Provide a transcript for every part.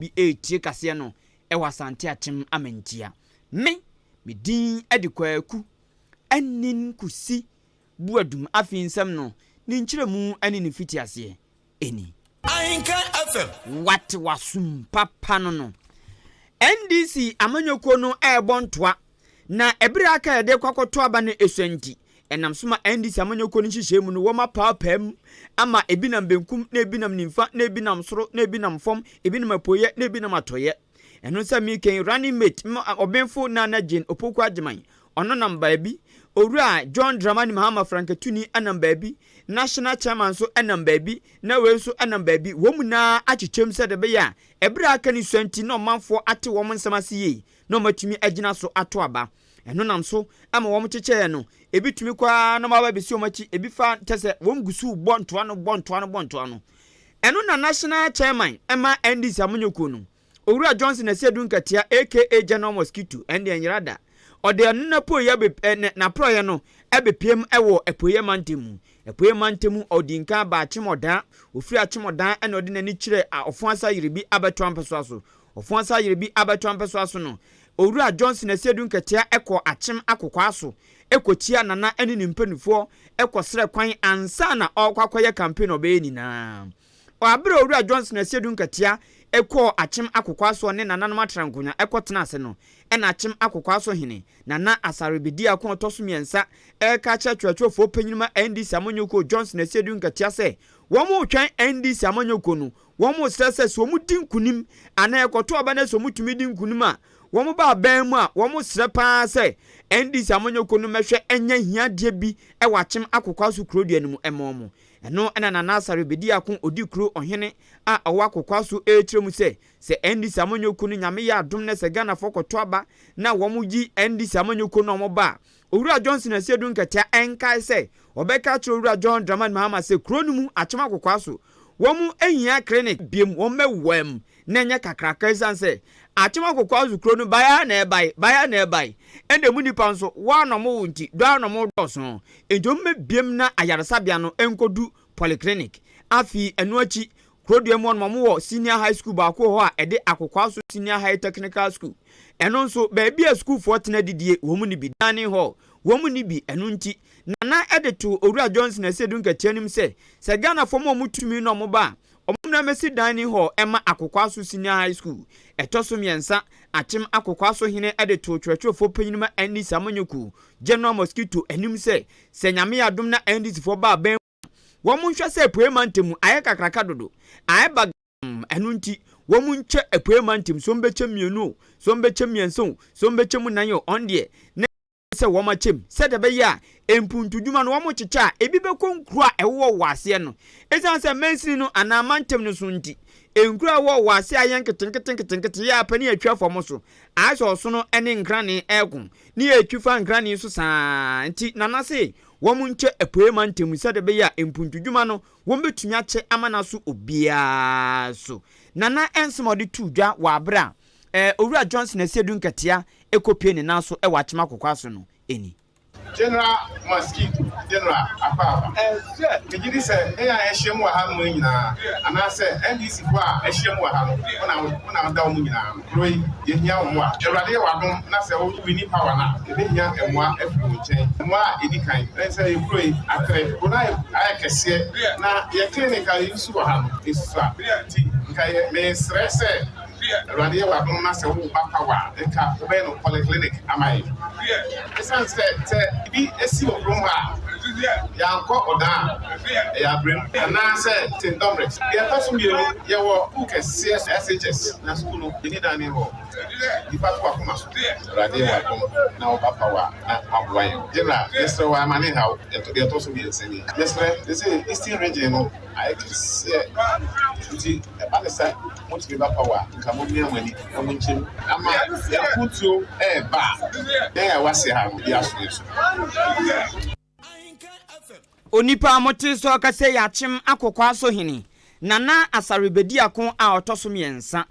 Bi retie kaseɛ no wɔ Asante Akyem Amantia. Me, me din de Kwaku Anin Kusi Boadum. Afei nsɛm no, ne nkyerɛmu ne ne mfitiaseɛ ni. Ahenkan FM. Wate w'asom papa no no. NDC amanyɔkuo no rebɔ ntoa na ɛberɛ a aka a yɛde rekɔ akɔto aba no sua nti, ɛnam so ma NDC amanyɔkuo no nhyehyɛe mu no wɔapaapaa mu ama ebi nam benkum na ebi nam nimfa na ebi nam soro na ebi nam fam, ebi nam apueeɛ na ebi nam atɔeɛ. Ɛno sɛ meka yi, running mate ma Ɔbenfo Nana Jane Opoku Agyemang, ɔno nam baabi, Owura John Dramani Mahama Frankatuni nam baabi, National Chairman nso nam baabi, na wei nso nam baabi. Wɔn nyinaa akyekyɛm sɛdeɛ ɛbɛyɛ a ɛberɛ a aka no sua nti na ɔmanfoɔ ate wɔn nsɛm ase yie na wɔatumi agyina so ato aba. Ɛno nam so ma wɔkyekyɛɛ no. Ebi tumi kɔ ara na wɔaba abɛsi wɔn akyi, ebi fa kyɛ sɛ wɔn gu so rebɔ ntoa no, bɔ ntoa no, bɔ ntoa no. Ɛno na National Chairman ma NDC amanyɔkuo no, Owura Johnson Asiedu Nkatia aka General Mosquito, ɛndeɛ nyera da. Ɔde ɛno n'apueeɛ bɛ ɛ n'aporɔeɛ no bɛpiam wɔ Apueeɛ mantam mu. Apueeɛ mantam mu, ɔdii nkan baa Akyemɔdaa. Ɔfiri Akyemɔdaa na ɔde n'ani kyerɛɛ Ɔfoasa Yerebi abɛtoa mpɛsoa so. Ɔfoasa Yerebi abɛtoa mpɛsoa so no, Owura Johnson Asiedu Nketea kɔɔ Akyem Akokwaa so kɔkyiaa Nana ne ne mpaninfoɔ kɔsrɛɛ kwan ansa na ɔrekɔ akɔyɛ campaign a ɔbɛyɛ nyinaa. Wɔ aberɛ a Owura Johnson Asiedu Nketea kɔɔ Akyem Akokwaa so ɔne Nananom Atrankonwa kɔtenaa ase no, ɛna Akyem Akokwaa so hene, Nana Asare Bediako a ɔtɔ so mmiɛnsa reka akyerɛ Kyerɛkyerɛfoɔ panyin ma NDC amanyɔkuo Johnson Asiedu Nketea sɛ wɔretwɛn NDC amanyɔkuo no. Wɔsrɛ sɛ sɛ wɔdi nkonim anaa ɛkɔto aba na sɛ wɔtumi di nkonim a, wɔba aban mu a, wɔsrɛ pa ara sɛ NDC amanyɔkuo no mmɛhwɛ nyɛ ahiadeɛ bi wɔ Akyem Akokwaso kurodua no mu mma wɔn. Ɛno na Nana Asare Bediako Odikuro ɔhene a ɔwɔ Akokwaso rekyerɛ mu sɛ, sɛ NDC amanyɔkuo no Nyame yɛ adom na sɛ Ghanafoɔ kɔto aba na wɔyi NDC amanyɔkuo no a wɔba a, Owura Johnson Asiedu Nketiah nkae sɛ ɔbɛka akyerɛ Owura John Dramani Mahama sɛ kuro no mu Akyem Akokwaso wɔn nhia clinic biom, wɔn bɛwam na ɛnyɛ kakraka esiane sɛ Akyem Akokwaso kuro no bae ara na ɛbae, bae ara na ɛbae ɛna emu nnipa nso wɔ ara na wɔwo nti dɔ ara na wɔdɔɔso nti wɔn bɛbiem na ayaresabea no nkɔdu polyclinic. Afei ɛno akyi Kurodua mu hɔ nom wɔwɔ senior high school baako wɔ hɔ a ɛde Akokwaso Senior High Technical School. Ɛno nso, baabi a sukuufoɔ tena didie, wɔn nni bi. Dining hall, wɔn nni bi. Ɛno nti, Nana de too Owura Johnson Asiedu Nketia anim sɛ, sɛ Ghanafoɔ ma wɔn tumi na wɔba a, wɔmmra mmɛsi dining hall mma Akokwaso Senior High School. Ɛtɔ so mmiɛnsa, Akyem Akokwaso hene de too Kyerɛkyerɛfoɔ Panyin ma NDC Amanyɔkuo, General Mosquito, anim sɛ, sɛ Nyame yɛ adom na NDCfoɔ ba aban mu a, Wɔnhwɛ sɛ Apuei Mantam mu ayɛ kakraka dodo, ayɛ bagam, ɛno nti wɔnkyɛ Apuei Mantam, sɛ wɔbɛkyɛ mmienu o, sɛ wɔbɛkyɛ mmiɛnsa o, sɛ wɔbɛkyɛ mu nan o, ɔno deɛ na ɛsɛ sɛ wɔakyɛ mu sɛdeɛ ɛbɛyɛ a mpuntudwuma no wɔkyekyɛ a ebi bɛkɔ nkuro a ɛwowɔ wɔ aseɛ no. Ɛsiane sɛ mansini no anaa mantam no so nti, nkuro a ɛwɔ wɔ aseɛ ayɛ nketenkete nketenkete yɛ apɛ ne atwa fam so, ayɛ sɛ ɔsono ne nkrane reko ne yɛretwi fa nkrane so saa nti, Nana se Wɔnkyɛ Apuei Mantam sɛdeɛ ɛbɛyɛ a mpuntudwuma no wɔbɛtumi akyɛ ama no aso obiara so. Nana nsɛm a ɔde too dwa wɔ aberɛ a Owura Johnson Asiedu Nketiah kɔpue ne nan so wɔ Akyem Akokoa so no ni. General Mosquito, General Akwaaba, Megye di sɛ yɛn a yɛahyiam wɔ ha nom yi nyinaa, anaasɛ NDC foɔ a ahyiam wɔ ha no, wo na wo na woda wɔn nyinaa ano. Kuro yi, yɛhia wo mmoa. Awurade yɛ w'adom na sɛ wo winni power no a, yɛbɛhia mmoa afiri wo nkyɛn. Mmoa a ɛdi kan ne sɛ yɛn kuro yi atrɛ, kuro no ayɛ kɛseɛ na yɛn clinic a yɛ use wɔ ha no ɛsua nti nka yɛ mesrɛ sɛ Awurade yɛ w'adom na sɛ wo ba power a nka wobɛyɛ no polyclinic ama yɛn. Ɛsiane sɛ sɛ biribi si wɔ kurom ha a yɛankɔ ɔdan a ɛyɛ abrem anaasɛ Tindomrit. Deɛ ɛtɔ so mmienu, yɛwɔ sukuu kɛseɛ SHS, na sukuu no yɛnni dan ne hɔ. Nipa to w'akoma so. Awurade yɛ w'adom na wo ba pa wo a na waboa yɛn. General, mesrɛ wo ara ma ne nhaw. Deɛ ɛtɔ so mmiɛnsa nie, mesrɛ, seesei Eastern Region no ayɛ kɛseɛ nti ɛba ne sɛ motumi ba pa wo a, nka mommia mo ani na monkyɛ mu ama yɛn mpuntuo reba a, yɛn a yɛwɔ aseɛ ha no, ebi aso yɛn so. Onipa a mote sɛ ɔkasa yi akyem akokoaa so hene, Nana Asare Bediako a ɔtɔ so mmiɛnsa,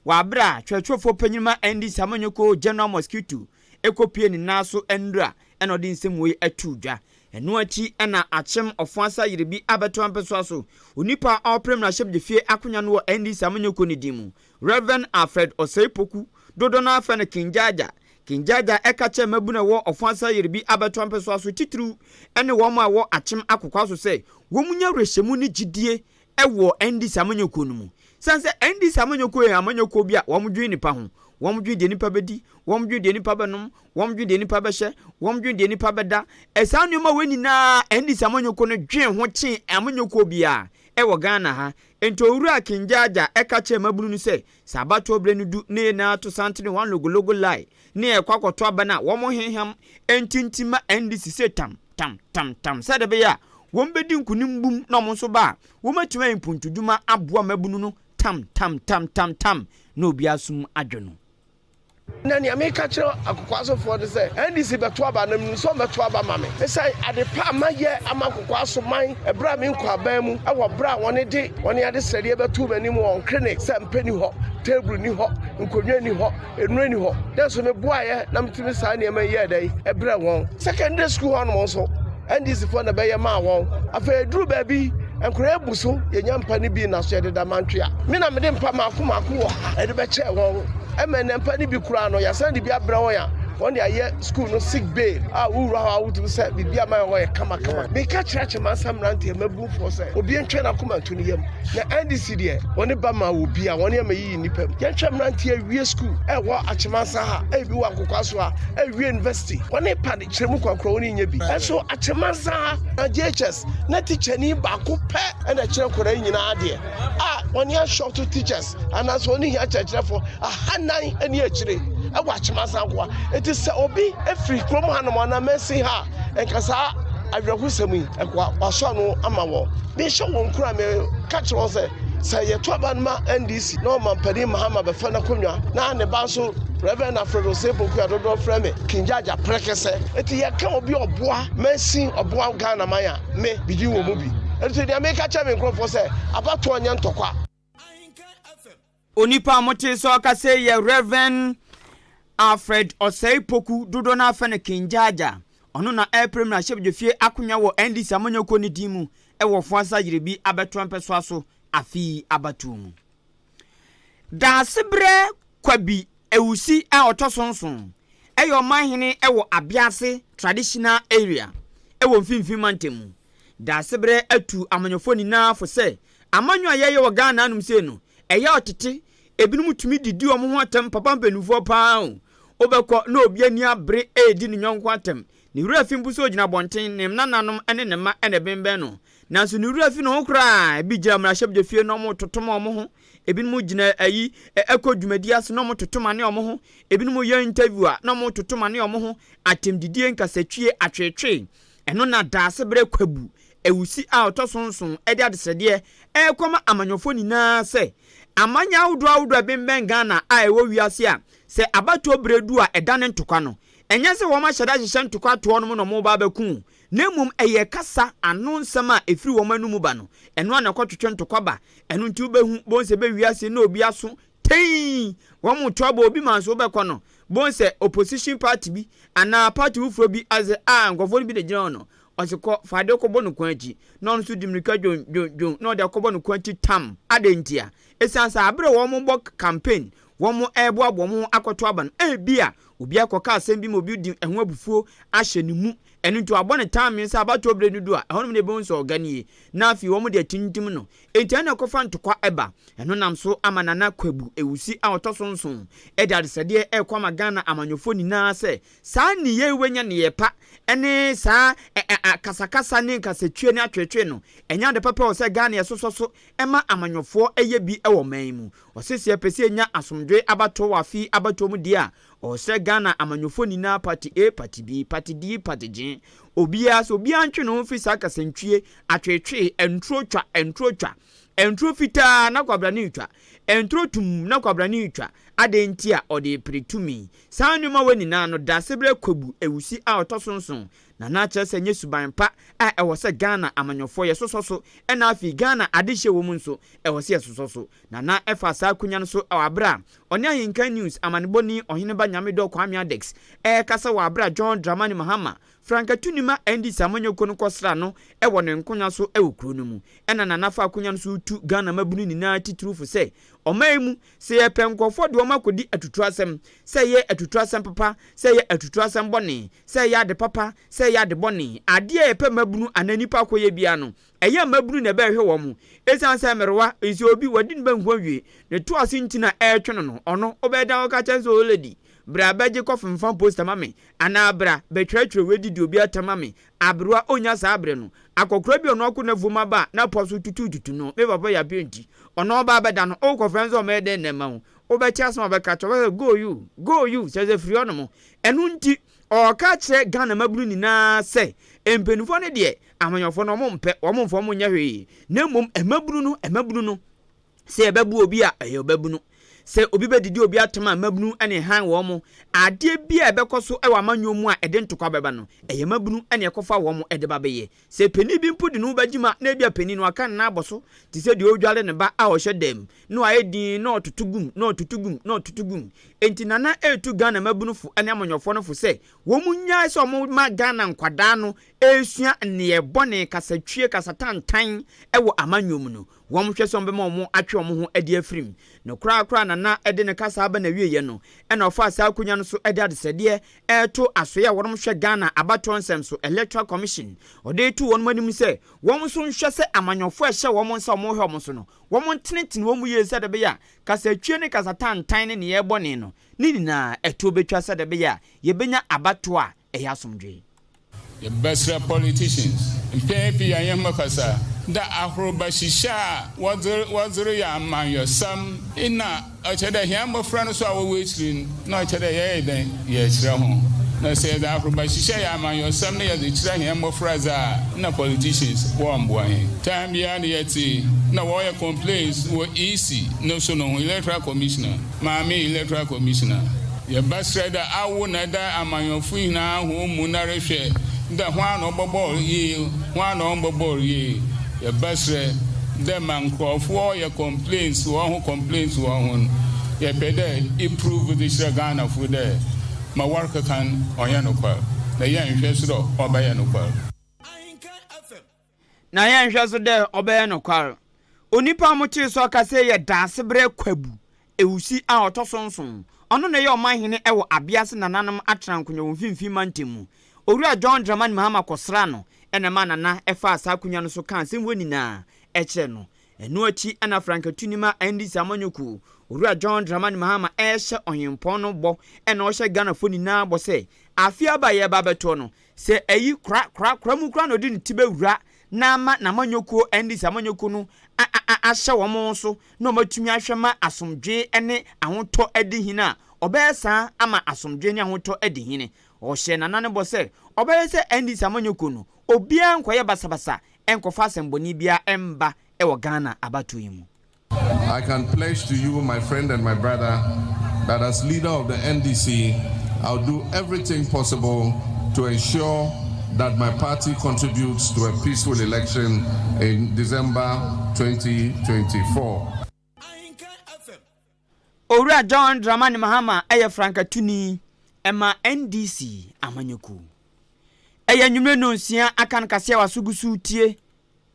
wɔ abere a Twerɛtwerɛfoɔ panyin ma NDC amanyɔkuo General Mosquito kɔpue ne nan so nnura na ɔde nsɛm wei too dwa. Ɛno akyi na Akyem Ɔfoasa Yerebi abɛto ampɛsoa so. Onipa a ɔrepere mmarahyɛbadwafie akonya no wɔ NDC amanyɔkuo no din mu, Rev. Alfred Osei Poku, dodoɔ no ara frɛ no King Jaja. King Jaja ka kyerɛɛ mmabunu a ɛwɔ Ɔfoasa Yerebi abɛto ampɛsoa so titiriw ne wɔn a ɛwɔ Akyem Akokoa so sɛ wɔnnya awerɛhyɛmu ne gyidie wɔ NDC amanyɔkuo no mu. Sane sɛ NDC amanyɔkuo yɛ amanyɔkuo bi a wɔdwene nnipa ho, wɔdwene deɛ nnipa bɛdi, wɔdwene deɛ nnipa bɛnom, wɔdwene deɛ nnipa bɛhyɛ, wɔdwene deɛ nnipa bɛda. Saa nneɛma wei nyinaa NDC amanyɔkuo no dwen ho kyen amanyɔkuo biara wɔ Ghana ha. Enti Owura Kinjaja ka kyerɛɛ mmabunu no sɛ, sɛ abatoɔ berɛ no du na yɛn nyinaa to santene one logologo lie ne yɛrekɔ akɔto aba no a, wɔnheham ntintim ma NDC sɛ tam, tam, tam, tam sɛdeɛ ɛbɛyɛ a wɔbɛdi nkunim bum na wɔn nso ba a, wɔatumi ayɛ mpuntudwuma aboa mmabunu no tam, tam, tam, tam, tam na obiara som adwo no. Na nea meka kyerɛ akokoasofoɔ ne sɛ, NDC bɛto aba na menim sɛ wɔbɛto aba ma me esiane ade pa a mayɛ ama akokoaso man ɛberɛ a menkɔ aban mu wɔ berɛ a wɔn de wɔn adesrɛdeɛ bɛtoo m'anim wɔ clinic sɛ mpa nni hɔ, table nni hɔ, nkonnwa nni hɔ, nnuro nni hɔ. Nanso meboaeɛ na metumi saa nneɛma yi yɛɛ dɛn ɛbrɛɛ wɔn. Secondary school hɔnom nso, NDC foɔ na ɛbɛyɛ maa wɔn. Afei ɛduru baabi, nkwadaa abu so, yɛnya mpa no bi nna so yɛdeda mantwea. Me na mede mpa mmaako mmaako wɔ ha ɛde bɛkyɛɛ wɔn. Ɛma ɛnɛ mpa no bi koraa no, yɛasan de bi abrɛ wɔn a wɔn de ayɛ school no sick bay a wowura hɔ a wotumi sɛ biribi ama hɔ yɛ kamakama. Meka kyerɛ Akyemansa mmeranteɛ mmabunfoɔ sɛ obi ntwɛn n'akoma nto ne yam. Na NDC deɛ wɔne ba ma wɔ bi a wɔne ama yiyi nnipa mu. Yɛnhwɛ mmeranteɛ awie school ɛwɔ Akyemansa ha, ebi wɔ Akokwa so ha, awie university. Wɔne pa de kyerɛ mu kwankora wɔne nyɛ bi. Ɛnso Akyemansa ha na JHS na tikyani baako pɛ ɛna ɛkyerɛ nkwadaa yi nyinaa adeɛ a wɔne ashort teachers anaasɛ wɔne hia kyerɛkyerɛfoɔ ahanan ne akyire ɛwɔ Akyemansa nkoa. Eti sɛ obi efiri kurom hanom anaa mansin ha a, nka saa awerɛhosɛm yi nka wasɔ ano ama wɔn. Mehyɛ wɔn nkuran, meka kyerɛ wɔn sɛ, sɛ yɛto aba no ma NDC na Ɔmampanin Mahama bɛfa n'akonnwa na ne ba nso Reverend Alfred Osei Poku a dodoɔ frɛ me King Judge Aprɛkɛsɛ. Eti yɛka obi ɔboa mansin ɔboa Ghana man a, me, me din wɔ mu bi. Enti deɛ meka kyerɛ me nkurɔfoɔ sɛ, abatoɔ nyɛ ntɔkwa. Onipa a motee sɛ ɔkasa yi yɛ Rev. Alfred Osei Poku, dodoɔ no ara frɛ no King Jaja. Ɔno na ɛrepere mmarahyɛbadwafie akonnwa wɔ NDC amanyɔkuo no din mu wɔ Foasa Yerbi abɛtoa mpɛsoa so afe yi abatoɔ mu. Daasebrɛ Kwabi Ewusi a ɔtɔ so nson yɛ ɔmanhene wɔ Abease Traditional Area wɔ Mfinfini Mantam mu. Daasebrɛ atu amanyɔfoɔ nyinaa fo sɛ amanyɔ a yɛyɛ wɔ Ghana anom sei no, ɛyɛ ɔtete. Ebinom tumi didi wɔn ho atɛm, papa mpanimfoɔ paa o. Wobɛkɔ na obi ani abere redi ne yɔnko atɛm. Ne werɛ afi mpo sɛ ogyina abɔnten, ne nananom ne ne mma na ɛbembɛn no. Nanso ne werɛ afi ne ho koraa. Ebi gyina mmarahyɛbadwafie na wɔretotom wɔn ho. Ebinom gyina ayi kɔ dwumadi ase na wɔtoto mane wɔn ho. Ebinom yɛ interview a na wɔretoto mane wɔn ho. Atɛmdidie, nkasatwie, atweetwee. Ɛno na Daasebrɛ Kwabu Awusi a ɔtɔ so nson de adesrɛdeɛ rekɔma amanyɔfoɔ nyinaa sɛ, amanyɛ ahodoɔ ahodoɔ a ɛbembɛn Ghana a ɛwɔ wiase a sɛ abatoɔ berɛ du a ɛdane ntokwa no, ɛnyɛ sɛ wɔn ahyɛda ahyehyɛ ntokwa atoɔ nom na wɔreba abɛko o, na mmom ɛyɛ kasa ano nsɛm a ɛfiri wɔn anomu ba no, ɛno ara na ɛkɔtwetwe ntokwa ba. Ɛno nti wobɛhu, bohu sɛ ɛbɛ wiase na obi aso Tei! Wɔn to aba obi ma nso wobɛkɔ no, bohu sɛ opposition party bi anaa party foforɔ bi ase a nkurɔfoɔ no bi na gyina hɔ no, ɔse kɔ, fa adeɛ kɔbɔ no kɔn akyi. Na ɔno nso di mmirika dwon dwon dwon na ɔde akɔbɔ no kɔn akyi tam. Adɛn ntia? Ɛsiane sɛ aberɛ a wɔrebɔ campaign, wɔreboaboa wɔn ho akɔto aba no, ebia obi akɔka asɛm bi ma obi de ɛho abufuo ahyɛ ne mu. Ɛno nti wabɔ no tamee sɛ abatoɔ berɛ no du a, ɛhɔnom na ɛbɛhu sɛ ɔga nie. Na afei wɔde atintim no. Enti ɛna ɛkɔfa ntokwa ba. Ɛno nam so ama Nana Kwabu Ewusi a ɔtɔ so nson de adesrɛdeɛ rekɔ ama Ghana amanyɔfoɔ nyinaa sɛ saa nneyɛɛ yi wanya nneyɛɛ pa ne saa akasakasa ne nkasatwie ne atweetwee no ɛnyɛ ade papa wɔ sɛ Ghana yɛsosɔ so ma amanyɔfoɔ yɛ bi wɔ ɔman yi mu. Ɔse sɛ yɛpɛ sɛ yɛnya asomdwoe abatoɔ wɔ afe yi abatoɔ mu deɛ a ɔresrɛ Ghana amanyɔfoɔ nyinaa party A, party B, party D, party G, obiara sɛ obiara ntwe ne ho mfiri saa kasantwie Atweetwee, nturo twa, nturo twa, nturo fitaa na kwabrane retwa, nturo tumm na kwabrane retwa, adɛn nti a ɔde repere tumi? Saa nneɛma wei nyinaa no, Daasebrɛ Kwabu Ewusi a ɔtɔ so nson, Na na kyerɛ sɛ nyɛ suban pa a ɛwɔ sɛ Ghana amanyɔfoɔ yɛsosɔ so, ɛna afei Ghana adehyeɛ wɔ mu nso ɛwɔ sɛ yɛsosɔ so. Na na ɛfa saa akonya no so wɔ abere a ɔne Ahenkan News amanebɔni Ɔheneba Nyamedɔ Kwame Adex ɛrekasa wɔ abere a John Dramani Mahama frankatuni ma NDC amanyɔkuo no kɔsraa no wɔ ne nkonya so wɔ kuro no mu. Ɛna Nana fa akonya no so retu Ghana mmabunu nyinaa titiriw fo sɛ ɔman yi mu, sɛ yɛpɛ nkurɔfoɔ de wɔn akɔdi atuturasɛm, sɛ ɛyɛ atuturasɛm papa, sɛ ɛyɛ atuturasɛm bɔne, sɛ ɛyɛ ade papa, sɛ ɛyɛ ade bɔne, adeɛ a yɛpɛ mmabunu anaa nnipa akɔyɛ biara no, ɛyɛ mmabunu na ɛbɛhwehwɛ wɔn. Esiane sɛ mmerewa, sɛ obi, wadi ne banku awie, ne to ase nti na ɛretwe no no, ɔno, wobɛyɛ dɛn akɔka akyerɛ no sɛ, Oh lady, bra bɛgye kɔfemfa poster ma me, anaa bra bɛtwerɛtwerɛ wei didi obi atɛm ma me. Aberewa ɔnnya saa bere no. Akɔkora bi a ɔno akɔ n'afuom aba a n'apɔ so tutututu no, me papa yɛ apɛ nti, ɔno ɔba abɛda no, wokɔfrɛ no sɛ ɔmmɛyɛ dɛn na ɛma wo? Wobɛte asɛm a ɔbɛka akyerɛ wo, ɔbɛka sɛ, Go you, go you, kyerɛ sɛ firi hɔnom. Ɛno nti, ɔreka akyerɛ Ghana mmabunu nyinaa sɛ, mpanimfoɔ no deɛ, amanyɔfoɔ no wɔmpɛ, wɔmfa wɔn nyɛ hwee, na mmom mmabunu no, mmabunu no, sɛ yɛbɛbo obi a, ɛyɛ ɔbabunu. Sɛ obi bɛdidi obi atɛm a, mmabunu na ɛhan wɔn. Adeɛ bi a ɛbɛkɔ so wɔ amanyɔ mu a ɛde ntɔkwa bɛba no, ɛyɛ mmabunu na ɛkɔfa wɔn de ba bɛyɛ. Sɛ panin bi mpo de ne ho bɛgye mu a, na ebia panin no aka ne nan abɔ so te sɛ deɛ ɔredware ne ba a ɔhyɛ dan mu, na wayɛ dinn na ɔtoto gum, na ɔtoto gum, na ɔtoto gum. Enti Nana retu Ghana mmabunu fo ne amanyɔfoɔ no fo sɛ wɔn nnyae sɛ wɔma Ghana nkwadaa no resua nneyɛɛ bɔne, kasatwie, kasatantan wɔ amanyɔ mu no. Wɔhwɛ sɛ wɔbɛma wɔn atwe wɔn ho adi afiri mu. No korakora Nana de ne kasa aba n'awieɛ no, ɛna ɔfaa saa akonya no so de adesrɛdeɛ reto asoeɛ a wɔnom hwɛ Ghana abatoɔ nsɛm so, Electoral Commission, ɔde reto wɔnom anim sɛ wɔn nso nhwɛ sɛ amanyɔfoɔ a ɛhyɛ wɔn nsa a wɔhwɛ wɔn so no, wɔn ntenetene wɔn mu yie sɛdeɛ ɛbɛyɛ a kasatwie ne kasatantan ne nneyɛɛ bɔne no ne nyinaa ɛtoɔ bɛtwa sɛdeɛ ɛbɛyɛ a yɛbɛnya abatoɔ a ɛyɛ asomdwoeɛ. Yɛbɛserɛ politicians mpɛn pii a hɛn kasa da ahoroba hyehyɛ a wɔdze wɔdze reyɛ amanyɔsɛm. Nna ɔkyerɛ dɛ hɛn mbofra no so a wɔwɔ ekyir no, nna ɔkyerɛ dɛ yɛyɛ dɛn? Yɛrekyerɛ hɔn. Na sɛ yɛdze ahoroba hyehyɛ yɛ amanyɔsɛm na yɛdze kyerɛ hɛn mbofra dze a, nna politicians wɔmmboa hɛn. Time biara na yɛtse na wɔyɛ complaints wɔ EC no so no ho, Electoral Commissioner. Maame Electoral Commissioner, yɛbɛserɛ dɛ awo na eda amanyɔfo nyina hɔn mu na rehwɛ dɛ hwan na ɔbɔbɔr yie, hwan na ɔmmbɔbɔr yie. Yɛbɛserɛ dɛ ma nkorɔfo wɔyɛ complaints hɔn ho complaints wɔ ho no, yɛpɛ dɛ e prove dze kyerɛ Ghanafo dɛ ma wɔrekeka no ɔnnyɛ nokwar na yɛnnhwɛ so dɛ ɔbɛyɛ nokwar. Na yɛnhwɛ so dɛ ɔbɛyɛ nokwar. Onipa a wɔkyeree sɛ ɔkasa yi yɛ Daasebrɛ Kwabu Ewusi a ɔtɔ so nson. Ɔno na ɛyɛ ɔmanhene wɔ Abease Nananom Atenankonnwa wɔ Mfinimfini Mantam mu. Owura John Dramani Mahama kɔsraa no na ɛmaa Nana faa saa akonnwa no so kaa nsɛm wei nyinaa kyerɛɛ no. Ɛno akyi na frankatuni ma NDC amanyɔkuo, Owura John Dramani Mahama rehyɛ ɔhempɔn no bɔ na ɔhyɛ Ghanafoɔ nyinaa bɔ sɛ afe aba a yɛreba abɛtoɔ no, Sɛ ayi kora kora kora mu koraa na ɔde ne ti bɛwura na ama n'amanyɔkuo NDC amanyɔkuo no a a a ahyɛ wɔn so na wɔatumi ahwɛ ma asomdwee ne ahotɔ adi hene a, ɔbɛyɛ saa ama asomdwee ne ahotɔ adi hene. Ɔhyɛɛ Nana no bɔ sɛ ɔbɛyɛ sɛ NDC amanyɔkuo no, obiara nkɔyɛ basabasa nkɔfa asɛmbɔne biara mma wɔ Ghana abatoɔ yi mu. I can pledge to you, my friend and my brother, that as leader of the NDC, I'll do everything possible to ensure that my party contributes to a peaceful election in December 2024. Owura John Dramani Mahama yɛ frankatuni ma NDC amanyɔkuo. Ɛyɛ anwummerɛ nnɔnsia aka no kaseɛ a w'aso gu so retie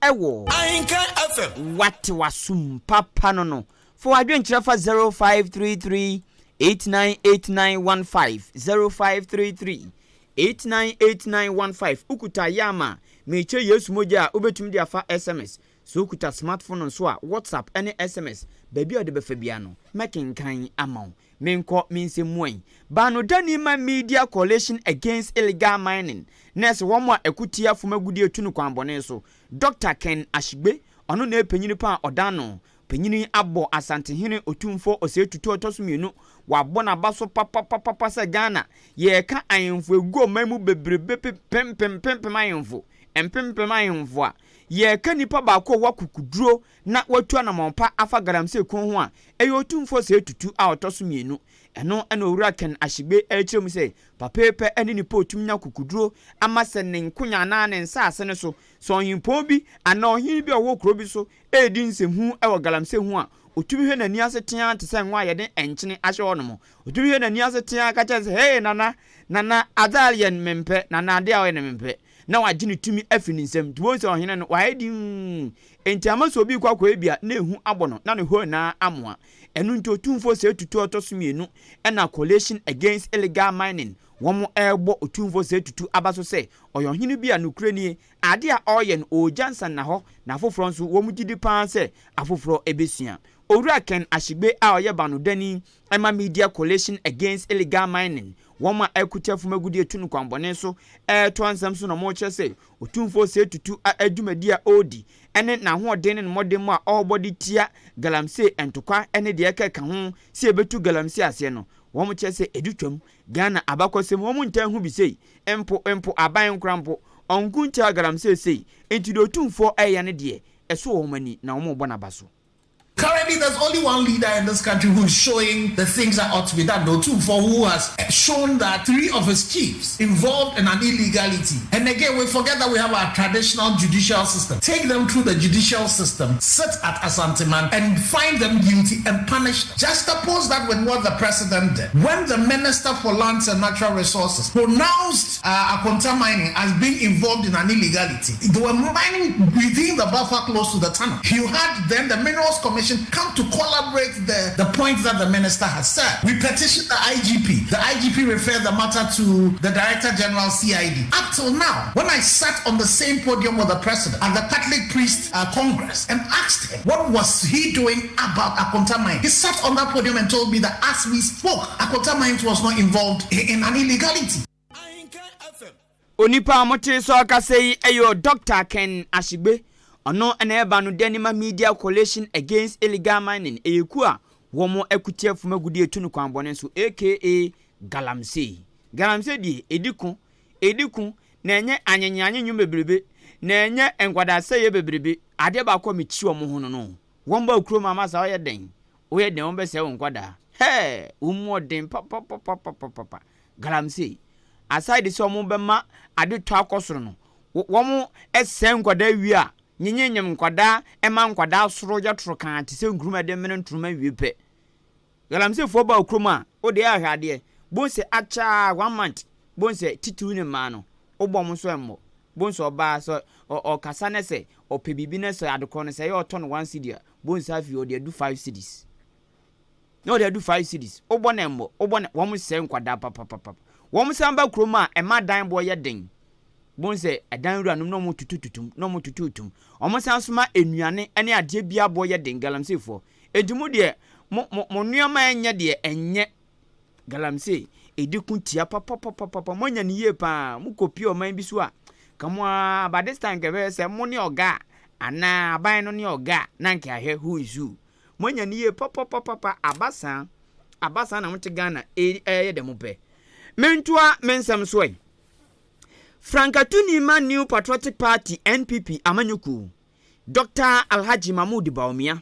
wɔ. Ahenkan FM. Wate w'asom papa no no. Fa w'adwenkyerɛ fa 0533 898915 0533 898915 Wokuta Yam a, merekyerɛ Yesu mogya a wobɛtumi de afa SMS. Sɛ wokuta smartphone nso a, WhatsApp ne SMS, baabi a wode bɛfa biara no, mɛkenkan ama wo. Menkɔ me nsɛm mu ɛ. Baanodani ma Media Coalition Against Illegal Mining, Nurse wɔn a ɛko tia fam agudeɛ tu no kwan bɔne so, Dɔkta Ken Ashigbe, ɔno na ɛyɛ panyini pa a ɔda ano. Panyini yi abɔ Asantehene Otumfoɔ Osei Tutu a ɔtɔ so mmienu, wabɔ n'aba so papapapapa sɛ Ghana yɛreka ahemfo agu ɔman mu bebrebe pempem pempem ahemfo, mpempem ahemfo a. Yɛreka nipa baako a ɔwɔ akokoduro na watu anamɔn pa afa galamsey ko ho a, ɛyɛ Otumfoɔ Osei Tutu a ɔtɔ so mmienu. Ɛno na Owura Ken Ashigbe rekyerɛ mu sɛ, papa yi pɛ ne nipa a ɔtumi nya akokoduro ama sɛ ne nkonya anaa ne nsaase no so, sɛ ɔhempɔn bi anaa ɔhene bi a ɔwɔ kuro bi so redi nsɛmhunu wɔ galamsey ho a, ɔtumi hwɛ n'ani ase teaa te sɛ ngo a yɛde nkyene ahyɛ hɔnom. Ɔtumi hwɛ n'ani ase teaa ka kyerɛ no sɛ, Hey, Nana, Nana, adze a reyɛ no mempɛ, Nana, ade a woyɛ no mempɛ. Na wagye ne tumi afiri ne nsam. Nti wohu sɛ ɔhene no, wayɛ dinn. Enti ama sɛ obi rekɔ akɔyɛ bi a, na ehu abɔ no, na ne hɔ nyinaa amoa. Ɛno nti Otumfoɔ Osei Tutu a ɔtɔ so mmienu na Coalition Against Illegal Mining wɔrebɔ Otumfoɔ Osei Tutu aba so sɛ ɔyɛ ɔhene bi a nokorɛ nie, ade a ɔreyɛ no ɔregya nsannahɔ na afoforɔ nso wɔn gye di pa ara sɛ afoforɔ bɛsua. Owura Ken Ashigbe a ɔyɛ banodani ma Media Coalition Against Illegal Mining, wɔn a ɛkuta fam agudeɛ tu no kwanbɔne so retoa nsɛm so na wɔrekyerɛ sɛ Otumfoɔ Osei Tutu a dwumadi a ɔredi ne n'ahoɔden ne ne mmɔdemmɔ a ɔrebɔ de tia galamsey ntokwa ne deɛ ɛkeka ho sɛ yɛbɛtu galamsey aseɛ no, wɔkyerɛ sɛ ɛdu twam. Ghana abakɔsɛm mu, wɔntaa nhu bi sei, mpo mpo aban koraa mpo, ɔnko ntia galamsey sei, enti deɛ Otumfoɔ reyɛ no deɛ, ɛsɔ wɔn ani na wɔrebɔ n'aba so. Currently, there's only one leader in this country who is showing the things that ought to be done. Otumfuo, who has shown that three of his chiefs involved in an illegality. And again, we forget that we have our traditional judicial system. Take them through the judicial system, sit at Asanteman, and find them guilty and punish them. Juxtapose that with what the president did. When the Minister for Lands and Natural Resources pronounced uh, Akonta mining as being involved in an illegality, they were mining within the buffer close to the tunnel. You had then the Minerals Commission come to collaborate the, the point that the minister has said. We petitioned the IGP. The IGP referred the matter to the Director General CID. Up till now, when I sat on the same podium with the president at the Catholic Priest uh, Congress and asked him what was he doing about Akonta Mine, he sat on that podium and told me that as we spoke, Akonta Mines was not involved in an illegality. Onipa a motee sɛ ɔrekasa yi yɛ Dɔkta Ken Ashigbe. Ɔno na ɛba no Denima Media Coalition Against Illegal Mining, ɛyɛ kuo a wɔn ko tia fam agudeɛ tu no kwan bɔne so aka Galamsey. Galamsey deɛ ɛdi ko, ɛdi ko na ɛnyɛ anyenyeanyenwom bebrebe, na ɛnyɛ nkwadasɛeɛ bebrebe. Adeɛ baako a mekyi wɔn ho no no, wɔn ba kurom ama saa ɔyɛ dɛn? Woyɛ dɛn wɔn bɛsɛe wo nkwadaa? Hɛɛ! Wɔn mu ɔden papapapapapa. Galamsey. Aside sɛ wɔn bɛma ade tɔ akɔ soro no, wɔn sɛe nkwadaa wie a, nyenyenyem nkwadaa ɛma nkwadaa soro yɛ toro kaa te sɛ nkuruma de mene ntoroma wie pɛ. Galamseyfoɔ ba okurom a, wo deɛ ahwɛ adeɛ, bohu sɛ akyɛ a one month, bohu sɛ titiriw ne mmaa no, wobɔ wɔn nso ɛmmɔ. Bohu sɛ ɔbaa sɛ ɔkasa ne sɛ ɔpɛ biribi ne sɛ adekorɔ no sɛ ɛyɛ ɔtɔ no one cedi a, bohu sɛ afei ɔde adu five cedis. Na ɔde adu five cedis. Wobɔ no mmɔ, wobɔ no, wɔn sɛe nkwadaa papapapa. Wɔn san ba kurom a, ɛma dan boɔ yɛ den. Bohu sɛ ɛdan wuranom na wɔn tutu tutum, na wɔn tutu tutum. Wɔn san so ma nnuane ne adeɛ biara boɔ yɛ den, galamseyfoɔ. Enti mo deɛ, mo, mo, mo nneɛma ɛnyɛ deɛ ɛnyɛ. Galamsey, ɛdi ko tia papapapapa. Moanya no yie paa. Mokɔpie ɔman bi so a, ka mo ara, by this time nka ɛbɛyɛ sɛ mo ne ɔga anaa aban no ne ɔga na nka ahwɛ who is who. Moanya no yie papapapapa aba saa aba saa na mote Ghana ɛyɛ dɛ mopɛ. Mentoa me nsɛm so ɛ. Frankatuni ma New Patriotic Party NPP amanyɔkuo Dr. Alhaji Mahmood Bawumia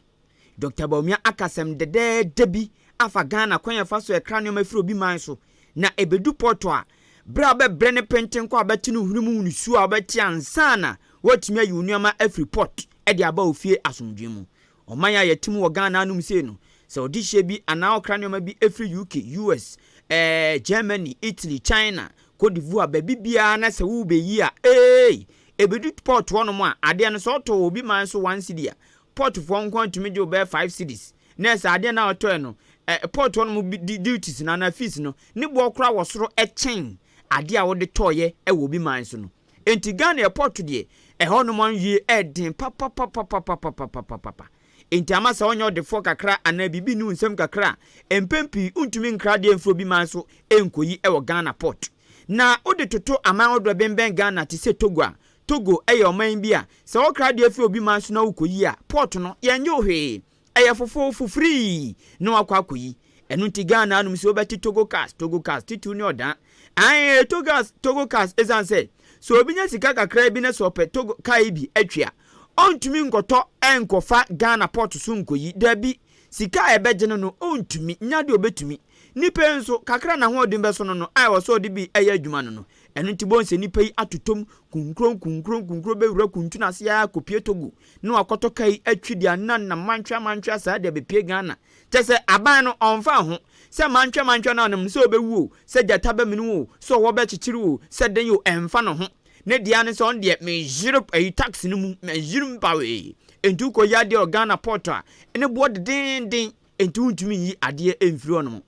Dr. Bawumia aka asɛm dɛdɛɛdɛ bi afa Ghana kwan a ɛfa so ɛkra nneɛma firi obi man so na ɛbɛdu pɔtɔ a berɛ a wobɛbrɛ ne pentenkɔ a wobɛte no hwene mu nsuo a wobɛte ansa na woatumi ayi wo nneɛma afiri pɔt de aba ofie asomdwoe mu. Ɔman a yɛte mu wɔ Ghana anom sei no, sɛ ɔdehyeɛ bi anaa ɔkra nneɛma bi firi UK, US, eh, Germany, Italy, China, Cote d'Ivoire, baabi biara na sɛ worebɛyi a, eei, ɛbɛdu port hɔnom a, adeɛ no sɛ ɔtɔ wɔ obi man so one cedi a, portfoɔ nko ara tumi gye wo bɛyɛ five cedis. Na sɛ adeɛ no a ɔtɔɛ no, eh, port hɔnom bi duties no anaa fees no, ne boɔ koraa wɔ soro kyɛn adeɛ a wode tɔeɛ wɔ obi man so no. Enti Ghana airport deɛ ɛhɔ nom anwie ɛden papapapapapapapapa. Enti ama sɛ wonyɛ ɔdefoɔ kakra anaa biribi nni wo nsam kakra a, mpɛn pii wontumi nkra adeɛ mfiri obi man so nkɔyi wɔ Ghana port. Na wode toto aman ahodoɔ ɛbɛnbɛn Ghana te sɛ Togo a, Togo yɛ ɔman bi a sɛ wokra adeɛ firi obi man so na wokɔyi a, port no yɛnnye wo hwee. Ɛyɛ fofoofo firii na wakɔ akɔyi. Ɛno nti Ghana anom sɛ wobɛte Togo cars, Togo cars, titiriw ne ɔdan. Ae, ɛyɛ Togo cars, Togo cars esiane sɛ, sɛ obi nya sika kakraa bi na sɛ ɔpɛ Togo car yi bi atwi a, Ɔntumi nkɔtɔ nkɔfa Ghana port so nkɔyi. Dabi, sika a ɛbɛgye no no, ɔntumi. Nya deɛ ɔbɛtumi. Nipa yi nso, kakra na ahoɔden bɛso no no, a ɛwɔ sɛ ɔde bi yɛ adwuma no no. Ɛno nti bohu sɛ nipa yi atotɔ mu kunkuro nkunkuro nkunkuro bɛwura kuntunu ase ara kɔpue Togo na wakɔtɔ ka yi atwi de ananam mantwea mantwea saa de abɛpue Ghana. Kyerɛ sɛ aban no ɔmfa ho sɛ mantwea mantwea no a ɔnam no sɛ ɔbɛwu o, sɛ gyata bɛmene o, sɛ ɔwɔ bɛkyekyere o, sɛ dɛn o, ɛmfa ne ho. Ne deɛ ara ne sɛ ɔno deɛ meyere ayi tax no mu, meyere mu bawee. Enti wokɔyi adeɛ wɔ Ghana port a, ne boɔ dedeenden, enti wontumi nyi adeɛ mfiri hɔnom.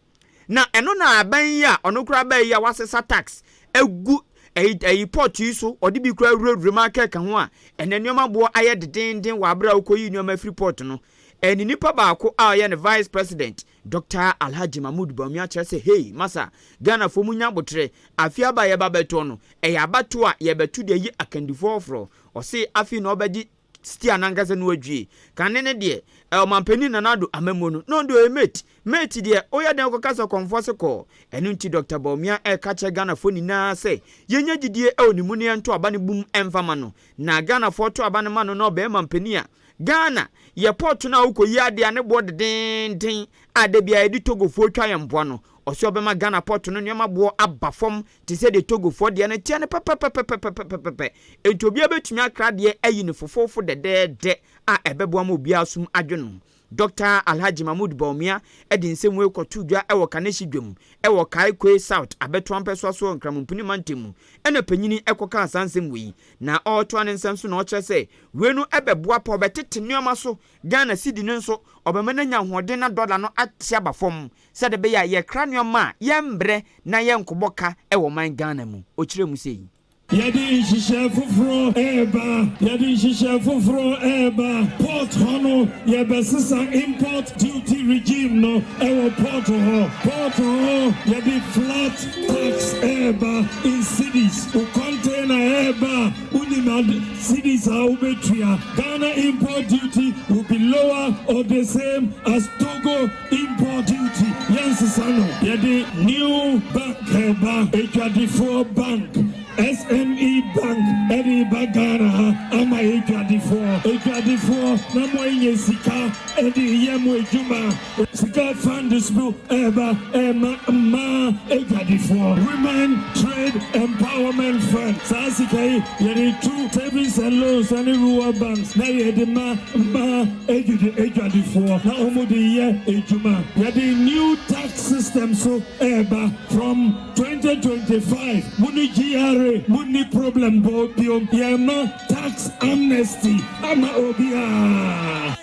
Na ɛno na aban yi a ɔno koraa baa yi a wasesa tax agu ayi ayi port yi so, ɔde bi koraa wurawura mu akɛka ho a, ɛnɛ nneɛma boɔ ayɛ dedeenden wɔ abere a wokɔyi nneɛma afiri port no. Ɛne nipa baako a ɔyɛ ne vice president, Doctor Alhaji Mahmood Bawumia kyerɛ sɛ hei masa, Ghanafoɔ mu nya aboterɛ, afe aba a yɛba bɛtoɔ no, ɛyɛ abatoɔ a yɛbɛto de ayi akandifoɔ foforɔ. Ɔse afei na ɔbɛgye Stia no ankasa no adwie. Kane no deɛ, Ɔmanpanin Nana Addo amammuo no, na ɔno deɛ ɔyɛ mate. Mate deɛ, woyɛ dɛn kɔka sɛ ɔkɔmfoɔ se kɔɔ? Ɛno nti Doctor Bawumia reka kyerɛ Ghanafoɔ nyinaa sɛ yɛnya gyidie wɔ ne mu na yɛnto aba no bum mfa ma no. Na Ghanafoɔ to aba no ma no na ɔbɛyɛ manpanin a, Ghana, yɛ port no a wokɔyi adeɛ a ne boɔ dedeenden a da biara yɛde Togofoɔ twa yɛn mpoa no, ɔse ɔbɛma Ghana port no nneɛma boɔ aba fam te sɛ deɛ Togofoɔ deɛ no teɛ no pɛpɛpɛpɛpɛpɛpɛ. Enti obiara bɛtumi akra adeɛ ayi no fofoofo dɛdɛɛdɛ a ɛbɛboa ma obiara asom adwo no. Dɔkta Alhaji Mahmood Bawumia de nsɛm wei kɔtoo dwa wɔ Kaneshie dwam wɔ Kaikoe South abɛtoa mpɛsoa so wɔ Nkramompini mantam mu ɛna panyini kɔkaa saa nsɛm wei. Na ɔretoa ne nsɛm so na ɔkyerɛ sɛ wei no bɛboa pa ɔbɛtete nneɛma so, Ghana cedi no nso ɔbɛma no anya ahoɔden na dɔla no ate aba fam sɛde ɛbɛyɛ a yɛkra nneɛma a yɛmbrɛ na yɛnkɔbɔ ka wɔ ɔman Ghana mu. Ɔkyerɛɛ mu sei. Yɛde nhyehyɛɛ foforɔ reba, yɛde nhyehyɛɛ foforɔ reba. Port hɔ no, yɛbɛsesa import duty regime no wɔ port hɔ. Port hɔ, yɛde flat tax reba in cedis. Wo container reba a, wonim ade cedis a wobɛtua. Ghana import duty will be lower or the same as Togo import duty. Yɛnsesa no. Yɛde new bank reba, Adwadifoɔ Bank, SME Bank de reba Ghana ha ama adwadifoɔ. Adwadifoɔ na moanya sika de reyɛ mo adwuma. Sika funds no reba rema mmaa adwadifoɔ, Women Trade Empowerment Fund. Saa sika yi yɛde to savings and loans ne rural banks na yɛde ma mmaa adwadifoɔ na wɔde yɛ adwuma. Yɛde new tax system so reba from 2025. Mo ne GRA monni problem bɔ biom. Yɛrema tax amnesty ama obiara.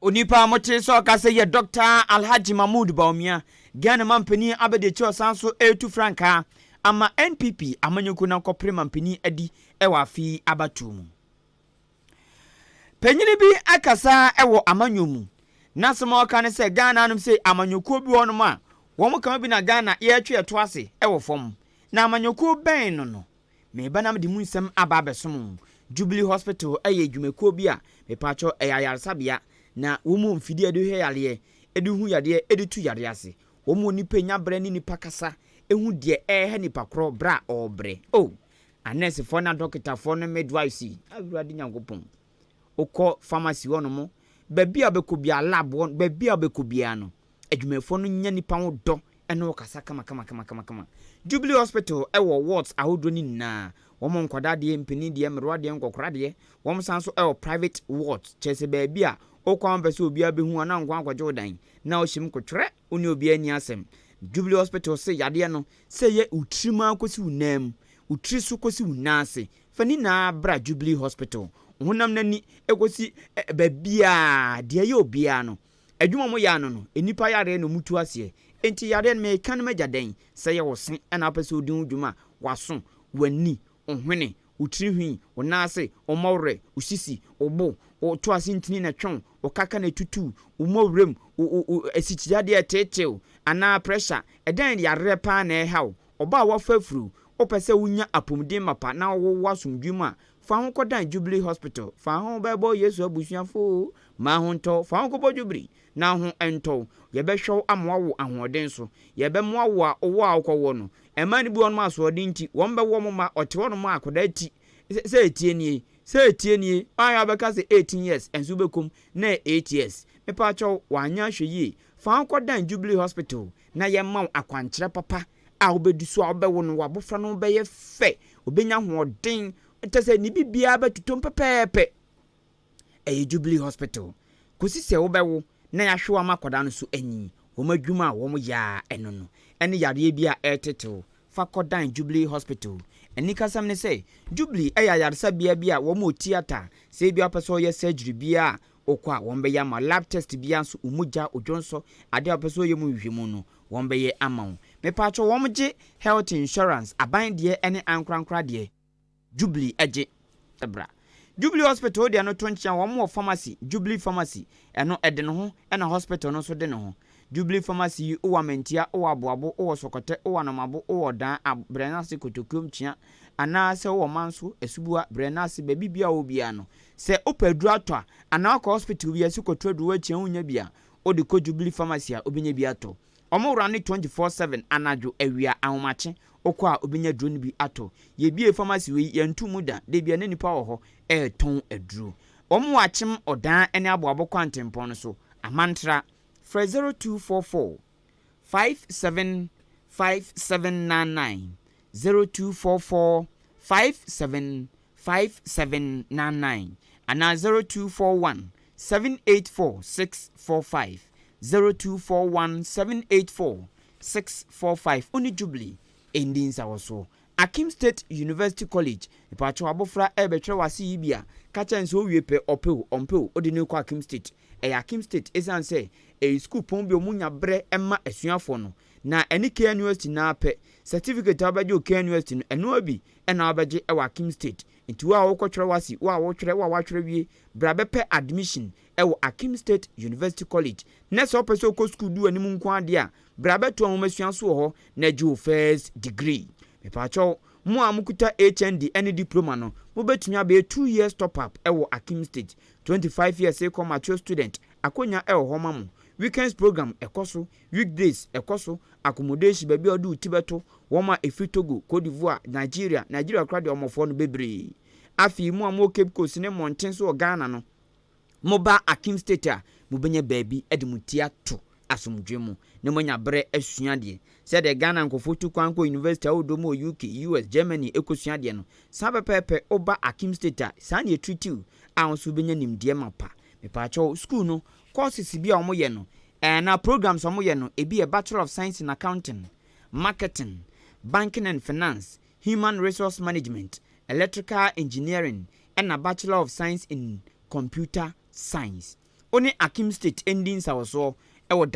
Onipa a motee sɛ ɔkasa yi yɛ Dɔkta Alhaji Mahmood Bawumia, Ghana mampanin abadiakyiri a ɔsan so retu frankaa ama NPP amanyɔkuo no akɔpere mampanin adi wɔ afe yi abatoɔ mu. Panyini bi akasa wɔ amanyɔ mu. N'asɛm a ɔka ne sɛ Ghana anom sei amanyɔkuo bi wɔ hɔnom a wɔn ka ho bi na Ghana yɛretwe yɛto ase wɔ fam. Na amanyɔkuo bɛn no no? Mereba na mede mu nsɛm aba abɛsom wo. Jubilee Hospital yɛ dwumakuo bi a, mepaakyɛw, ɛyɛ ayaresabea, na wɔn wɔ mfidie a yɛde hwɛ yareɛ, de hu yadeɛ, de tu yareɛ ase. Wɔn wɔ nnipa nya berɛ ne nnipa kasa hu deɛ ɛreha nipa korɔ berɛ a ɔrebrɛ. Oh, anɛɛsefoɔ ne adɔkotafoɔ ne midwives yi, Awurade Nyankopɔn. Wokɔ pharmacy hɔ nom, baabi a wobɛkɔ biara, lab hɔ, baabi a wobɛkɔ biara no, adwumayɛfoɔ no nya nipa ho dɔ ne wo kasa kama-kama-kama-kama. Jubilee Hospital wɔ wards ahodoɔ no nyinaa, wɔn nkwadaa deɛ, mpanin deɛ, mmerewa deɛ, nkɔkora deɛ, wɔn san nso wɔ private wards, kyerɛ sɛ baabi a wokɔ a wompɛ sɛ obiara bɛhu wo anaa nko akɔgye wo dan na wohyɛ mu kotwerɛ, wo ne obiara nni asɛm. Jubilee Hospital se yadeɛ no, sɛ ɛyɛ wo tirim ara kɔsi wo nan mu, wo tiri so kɔsi wo nan ase, fa ne nyinaa bra Jubilee Hospital. Wo honam no ani kɔsi baabiara, deɛ ɛyɛ obiara no, Adwuma a wɔyɛ ano no, nnipa yareɛ na wɔtu aseɛ. Enti yareɛ no, meka no m'agya dɛn? Sɛ ɛyɛ wo se na wopɛ sɛ wodi ho dwuma a, w'aso, w'ani, wo hwene, wo tiri hwi, wo nan ase, wo mmɔwerɛ, wo sisi, wo bo, wo to ase ntini na ɛtwe wo, wo kaka na ɛtutu wo, wo mmɔwerɛm, wo wo wo asikyireadeɛ reteetee wo, anaa pressure, ɛdɛn yareɛ paa na ɛreha wo? Ɔbaa a woafa afuru, wopɛ sɛ wonya apɔmuden mapa na wowo asomdwoe mu a, fa ho kɔdan Jubilee Hospital. Fa ho bɛbɔ Yesu abusuafo o, ma ho ntɔ wo. Fa ho kɔbɔ Jubilee na ho ntɔ wo. Yɛbɛhwɛ wo ama woawo ahoɔden so. Yɛbɛmoa wo a wowɔ a wokɔwoɔ no. Mmaa no bi wɔ hɔnom a asoɔden nti, wɔbɛwo wɔn mma, ɔte hɔnom a akwadaa ti sɛ etie nie. Sɛ etie nie, woanhwɛ a wobɛka sɛ 18 years nso wobɛkɔm na ɛyɛ 8 years. Mepaakyɛw, wanyɛ ahwɛ yie. Fa wo kɔdan Jubilee Hospital na yɛmma wo akwankyerɛ papa a wobɛdi so a wobɛwo no, w'abɔfra no bɛyɛ fɛ, obɛnya ahoɔden, kyerɛ sɛ ne biribiara bɛtotɔ mu pɛpɛɛpɛ. Ɛyɛ Jubilee Hospital. Kɔsi sɛ wobɛwo na yɛahwɛ wo ama akwadaa no so anyin. Wɔn adwuma a wɔyɛ ara ɛno no, ɛne yareɛ bi a ɛretetew fa kɔdan Jubilee Hospital. Anikasɛm ne sɛ, Jubilee yɛ ayaresabea bi a wɔwɔ theatre, sɛ ebia wopɛ sɛ wɔyɛ surgery biara a, wokɔ a wɔbɛyɛ ama wo. Lab test biara nso, wo mogya, wo dwonsɔ, adeɛ a wopɛ sɛ wɔyɛ mu nhwehwɛmu no, wɔbɛyɛ ama wo. Mepaakyɛw, wɔgye health insurance, aban deɛ ne ankorankora deɛ. Jubilee gye bra. Jubilee Hospital deɛ no to nkyɛn wɔn wɔ pharmacy, Jubilee Pharmacy, ɛno ɛde ne ho ɛna hospital no nso de ne ho. Jubilee Pharmacy yi wowɔ Amantia, wowɔ Aboabo, wowɔ Sɔkɔtɛ, wowɔ Anomabo, wowɔ Ɔdaa, Ab, Brɛnase, Kotokuom, Kyea, anaa sɛ wowɔ Manso, Asubua, Brɛnase, baabi biara a wowɔ biara no, sɛ wopɛ aduro atɔ a, anaa wokɔ hospital bi a sɛ kɔtɔ aduro woakyia wonnya bi a, wode kɔ Jubilee Pharmacy a wobɛnya bi atɔ. Wɔn runne 24/7, anadwo, awia, ahomakye, wokɔ a wobɛnya aduro no bi atɔ. Yɛbie pharmacy wei, yɛnto mu da, da biara na nnipa wɔ hɔ retɔn aduro. Wɔn wɔ Akyem, Ɔdaa ne Aboabo kwantempɔn no so, Amantra. Frɛ 0244 57 5799, 0244 57 5799 anaa 0241 784 645, 0241 784 645. Wo ne Jubilee ɛndi nsawɔsoɔ. Akim State University College, mepaakyɛw abɔfra ɛrebɛtwerɛ w'ase yi bi a, ka kyerɛ no sɛ owie pɛ, ɔpɛ o, ɔmpɛ o, wode no rekɔ Akim State. Ɛyɛ Akim State ɛsiane sɛ ɛyɛ sukuupɔn bi a wɔnya berɛ ma asuafoɔ no, na ɛne KNUST no ara pɛ. Certificate a wobɛgye wɔ KNUST no, ɛno ara bi na wobɛgye wɔ Akim State. Nti wo a wokɔtwerɛ w'ase, wo a wotwerɛ, wo a woatwerɛ wie, bra bɛpɛ admission wɔ Akim State University College. Na sɛ wopɛ sɛ wokɔ sukuu du w'anim nko ara deɛ a, bra bɛtoa nwomasua so wɔ hɔ na gye wo first degree. Mepaakyɛw, mo a mokuta HND ne Diploma no, mobɛtumi abɛyɛ 2 years top up wɔ Akim State. 25 years rekɔ mature student, akonnwa wɔ hɔ ma mo. Weekends program ɛkɔ so, weekdays ɛkɔ so, accommodation baabi a wode wo ti bɛto, wɔn a ɛfiri Togo, Cote d'Ivoire, Nigeria, Nigeria koraa deɛ ɔmɔfoɔ no bebree. Afei mo a mowɔ Cape Coast ne mmɔnten so wɔ Ghana no, moba Akim State a, mobɛnya baabi de mo ti ato asomdwe mu na moanya berɛ asua adeɛ. Sɛdeɛ Ghana nkurɔfoɔ tu kwan kɔ university ahodoɔ mu wɔ UK, US, Germany ɛkɔsua adeɛ no, saa pɛpɛɛpɛ woba Akim State a, saa na yɛtreat wo a wo nso wobɛnya nimdeɛ mapa. Mepaakyɛw, school no, courses bi a wɔyɛ no, na programs a wɔyɛ no, ebi yɛ Bachelor of Science in Accounting, Marketing, Banking and Finance, Human Resource Management, Electrical Engineering, ɛna Bachelor of Science in Computer Science. Wo ne Akim State ndi nsawɔsoɔ ɛwɔ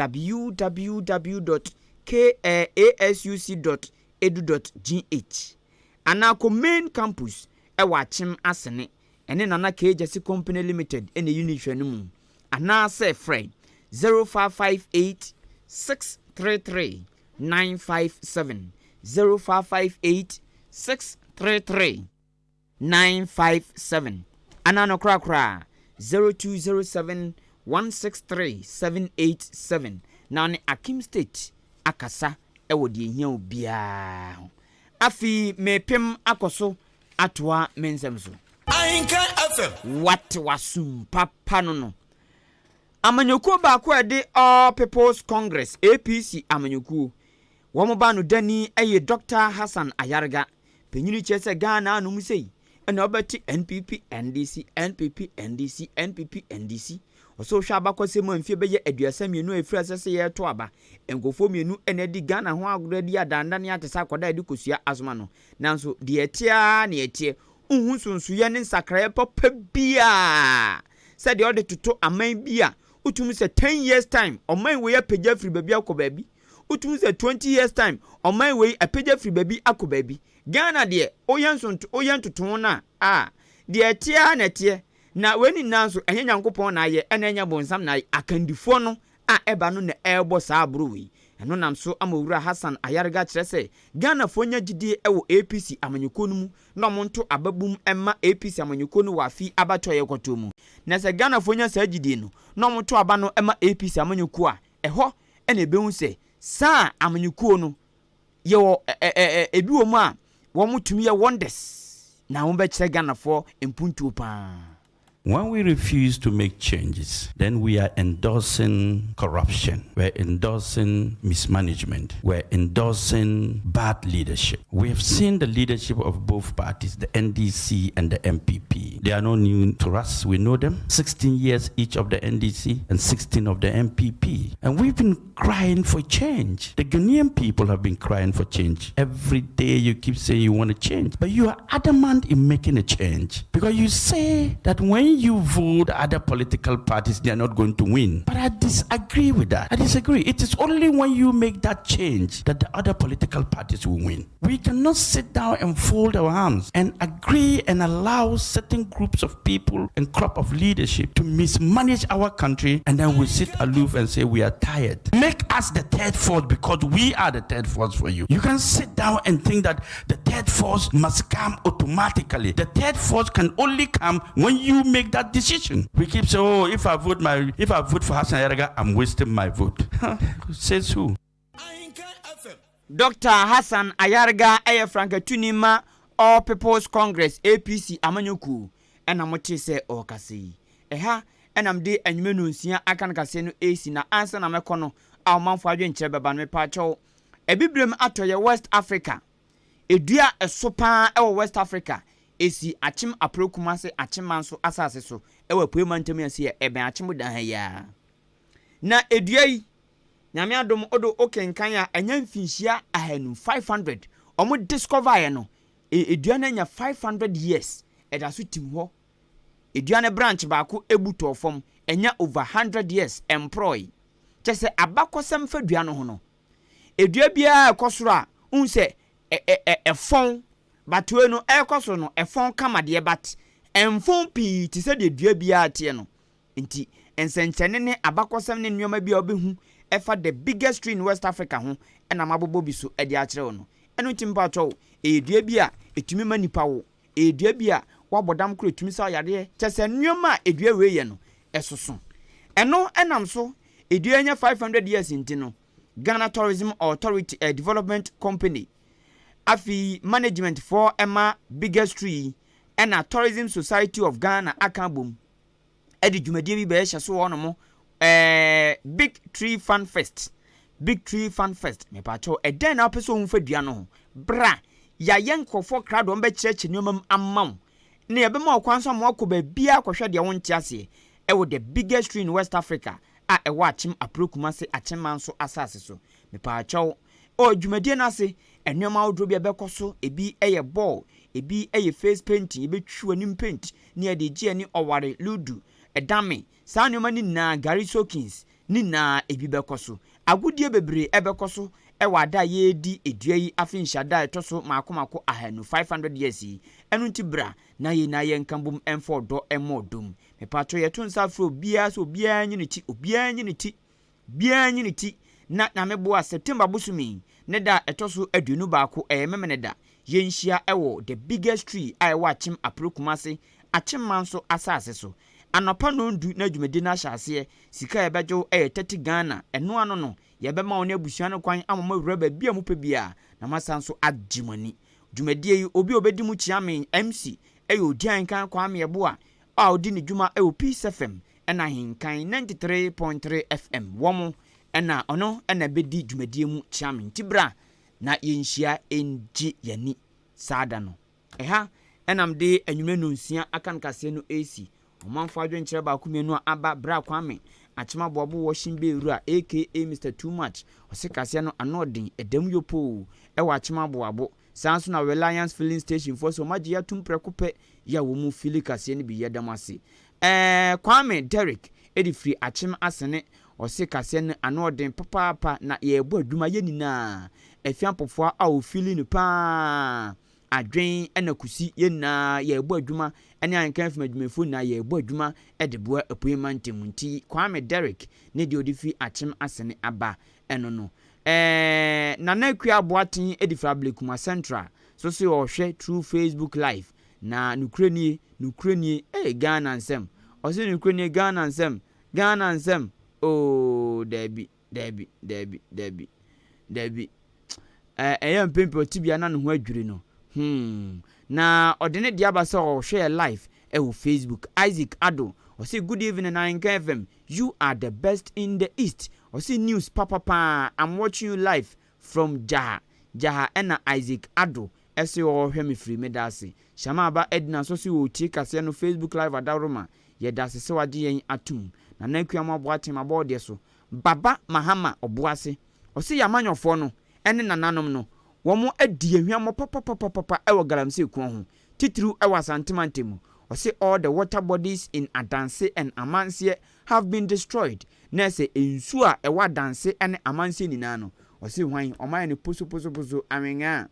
www.kasuc.edu.gh anaa kɔ main campus ɛwɔ Akyem Asene ɛne Nana K Gyasi Company Limited ɛna ɛyi ne hwɛ no mu anaasɛ frɛ 0558 633 957, 0558 633 957 anaa no korakora 0207 163 787 na ne Akim State akasa ɛwɔ deɛ ehia wo biara ho. Afei mepem akɔ so atoa me nsɛm so. Ahenka FM. Wate wasum papa no. Amanyɔkuo baako a ɛde All People's Congress, APC amanyɔkuo, wɔn ba no dani yɛ Dr Hassan Ayarga. Panyini kyerɛ sɛ Ghana anom sei ɛna ɔbɛte NPP NDC, NPP NDC, NPP NDC. Ɔsɛ wohwɛ abakɔsɛm mu a, mfie bɛyɛ 32 a ɛfiri asɛ sɛ yɛreto aba, nkurɔfoɔ mmienu ɛna adi Ghana ho agorɔ adi adandane ate sɛ akwadaa a yɛde kosua asoma no, nanso deɛ ɛteɛ ara na ɛteɛ. Wohu nsonsoyɛ ne nsakraeɛ papa biaa sɛdeɛ ɔde toto aman bi a wotumi sɛ 10 years time ɔman wei apagya firi baabi akɔ baabi, wotumi sɛ 20 years time ɔman wei apagya firi baabi akɔ baabi. Ghana deɛ, woyɛ nsonto, woyɛ ntoto no a, deɛ ɛteɛ ara na ɛteɛ. Na wei nyinaa nso, ɛnyɛ Nyankopɔn na ayɛ, ɛna ɛnyɛ bonsam na ayɛ. Akandifoɔ no a ɛba no na ɛrebɔ saa aboro wei. Ɛno nam so ama Owura Hassan Ayarega kyerɛ sɛ Ghanafoɔ nya gyidie wɔ APC amanyɔkuo no mu na ɔmo nto ababum mma APC amanyɔkuo no wɔ afi abatoɔ a yɛkɔtoɔ mu. Na sɛ Ghanafoɔ nya saa gyidie no na ɔmo to aba no ma APC amanyɔkuo a, ɛhɔ ɛna ɛbɛhu sɛ saa amanyɔkuo no yɛwɔ ɛɛ ebi wɔ mu a wɔn tumi yɛ wonders. Na wɔbɛkyerɛ Ghanafoɔ mpuntuo paa. When we refuse to make changes, then we are endorsing corruption. We're endorsing mismanagement. We're endorsing bad leadership. We have seen the leadership of both parties, the NDC and the NPP. They are not new to us. We know them. 16 years each of the NDC and 16 of the NPP. And we've been crying for change. The Ghanaian people have been crying for change. Every day you keep saying you want to change, but you are adamant in making a change because you say that when you vote other political parties, they are not going to win. But I disagree with that. I disagree. It is only when you make that change that the other political parties will win. We cannot sit down and fold our arms and agree and allow certain groups of people and crop of leadership to mismanage our country, and then we sit aloof and say we are tired. Make us the third force, because we are the third force for you. You can sit down and think that the third force must come automatically. The third force can only come when you make that decision. We keep saying, "Oh, if I vote for Hassan Ayariga, I'm wasting my vote." Says who? Dr. Hassan Ayariga ɛyɛ frankatuni ma All People's Congress, APC amanyɔkuo, ɛna mote sɛ ɔrekasa yi. Ɛha ɛnam de anwumɛ no nsia aka no kaseɛ no ɛsi. Na ansa na mɛkɔ no a ɔmanfoɔ adwenkyerɛ bɛba no, mepaakyɛw, Abibirem atɔyɛ West Africa, edua ɛso paa ɛwɔ West Africa, esi Akyem Aporo Kumase, Akyem Manso asase so, ɛwɔ Apue mantam ase yɛ ɛbɛn Akyem dan ha yi ara. Na edua yi, Nyame adom, odo okenkan a ɛnya mfinhyia 500, 500. Ɔmo discover yɛ no, edua no anya 500 years, ɛda so tim hɔ. Edua no branch baako ebu tɔɔ fam, ɛnya over 100 years, ɛmporɔe. Kyɛ sɛ abakɔsɛm fa dua no ho no, edua biara ɛkɔ soro a n sɛ ɛ ɛ ɛfɔn batoe no ɛrekɔ soro no, ɛfɔn kama deɛ, but ɛmfɔn pii te sɛ deɛ dua biara teɛ no. Nti nsɛnkyɛnne ne abakɔsɛm ne nneɛma bi a wobɛhu ɛfa the biggest tree in West Africa ho ɛna mabobɔ bi so ɛde akyerɛ wo no. Ɛno nti mpatwɔw, ɛyɛ dua bi a ɛtumi ma nipa wo, ɛyɛ dua bi a wabɔ dam koro, ɛtumi sa yareɛ. Kyɛ sɛ nneɛma a edua wei yɛ no ɛsoso. Ɛno ɛnam so edua nya 500 years. Nti no Ghana Tourism Authority Development Company, afei management foɔ ɛma biggest tree, ɛna Tourism Society of Ghana aka abom ɛde dwumadie bi bɛyɛ hyɛ so wɔ nom, Big Tree Fun Fest. Big Tree Fun Fest, mepaakyɛw, ɛdɛn na wopɛ sɛ ohun fa dua no ho? Bra, yɛayɛ nkurɔfoɔ krado, wɔn bɛkyerɛkyerɛ nneɛma mu ama wo, na yɛbɛma wo kwan so ama wakɔ baabiara kɔhwɛ deɛ wonte aseɛ ɛwɔ the biggest tree in West Africa a ɛwɔ Akyem Apuro Kumase, Akyem Manso asase so. Mepaakyɛw, ɔ dwumadie no ase, nneɛma ahodoɔ bi a ɛbɛkɔ so, ebi yɛ ball, ebi yɛ face painting, yɛbɛtwi w'anim paint ne yɛde gye ani, ɔware, ludo, ɛdame, saa nneɛma no nyinaa, gari soakings ne nyinaa ebi bɛkɔ so. Agodie bebree ɛbɛkɔ so ɛwɔ ada a yɛredi edua yi afe da a ɛtɔ so mako mako 500, 500 years yi. Ɛno nti bra na yɛn nyinaa yɛnka bom ɛmfa ɔdɔ ɛmmɔ ɔdɔm. Mepatro, yɛto nsa afrɛ obiara sɛ obiara nye ne ti, obiara nye ne ti, obiara nye ne ti. Na Nyame boa, September bosomi ne da a ɛtɔ so 21, ɛyɛ Memene da, yɛnhyia ɛwɔ the biggest tree a ɛwɔ Akyem Aporo Kumase, Akyem Manso asase so, anɔpa 9:00 na dwumadi no ahyɛ aseɛ. Sika a yɛbɛgye wo ɛyɛ 30 Ghana. Ɛno ano no, yɛbɛma wo ne abusua no kwan ama mo awura baabi a mopɛ biara na moasan so agye mo ani. Dwumadie yi, obi a obɛdi mu kyia me, MC, ɛyɛ Odi Ahenkan Kwame Ɛboa a ɔdi ne dwuma ɛwɔ Peace FM ɛna Ahenkan 93.3 FM. Wɔn ɛna ɔno ɛna bɛdi dwumadie mu kyia me. Nti bra na yɛnhyia ɛngye yɛni saa da no. Ɛha ɛnam de anwummerɛ 6:30 aka no kaseɛ no ɛsi. Ɔmanfo adwenkyerɛ baako mmienu a aba bra. Kwame Akyem Aboabo wɔ Hyembewura, aka Mr Too Much, ɔse kaseɛ no ano ɔden, ɛdam yopoo ɛwɔ Akyem Aboabo. Saa nso na Reliance Filling Station foɔ sɛ ɔmagye atum prɛko pɛ yɛ a wɔn mu fill kaseɛ no bi, yɛdam ase. Kwame Derek ɛde firi Akyem Asene, ɔse kaseɛ no ano ɔden papaapa na yɛrebɔ adwuma yɛ nyinaa. Afiampɔfoɔ a ɔfill no paa, adwen ɛna kusi, yɛn nyinaa yɛrebɔ adwuma, ɛne Ahenkan FM adwumayɛfoɔ nyinaa yɛrebɔ adwuma ɛde boa Apue mantam. Nti Kwame Derek ne deɛ ɔde firi Akyem Asene aba ɛno no. Nana Akua Aboaten ɛde firi Ablekuma Central so ɔhwɛ through Facebook Live. Na nukure nie, nukure nie, ɛyɛ Ghana nsɛm. Ɔsɛ nukure nie, Ghana nsɛm, Ghana nsɛm ooo. Daabi, daabi, daabi, daabi, daabi. Ɛyɛ mpempe ɔte bia na ne ho adwiri no. Na ɔde ne deɛ aba sɛ ɔhwɛ yɛ live ɛwɔ Facebook. Isaac Ado ɔse, "Good evening, Ahenka FM, you are the best in the East." Ɔse, "News papapaa, I'm watching you live from Jaha." Jaha ɛna Isaac Ado ɛsɛ ɔhwɛ me firi. Me da ase. Shamaba Edna nso so wɔ tie kaseɛ no Facebook live. Adaworoma, yɛda ase sɛ wagye yɛn atum. Nana Akuam Aboatem abɔɔdeɛ so, Baba Mahama Ɔboase ɔsɛ yɛ amanyɔfoɔ no ɛne nananom no, wɔn adi ahwamɔ papapapapa ɛwɔ galamsey kuo ho, titiriw ɛwɔ Asantemante mu. Ɔsɛ all the water bodies in Adanse and Amanseɛ have been destroyed, na ɛsɛ nsuo a ɛwɔ Adanse ɛne Amanseɛ nyinaa no, ɔsɛ hwan ɔman no posoposoposo awenga.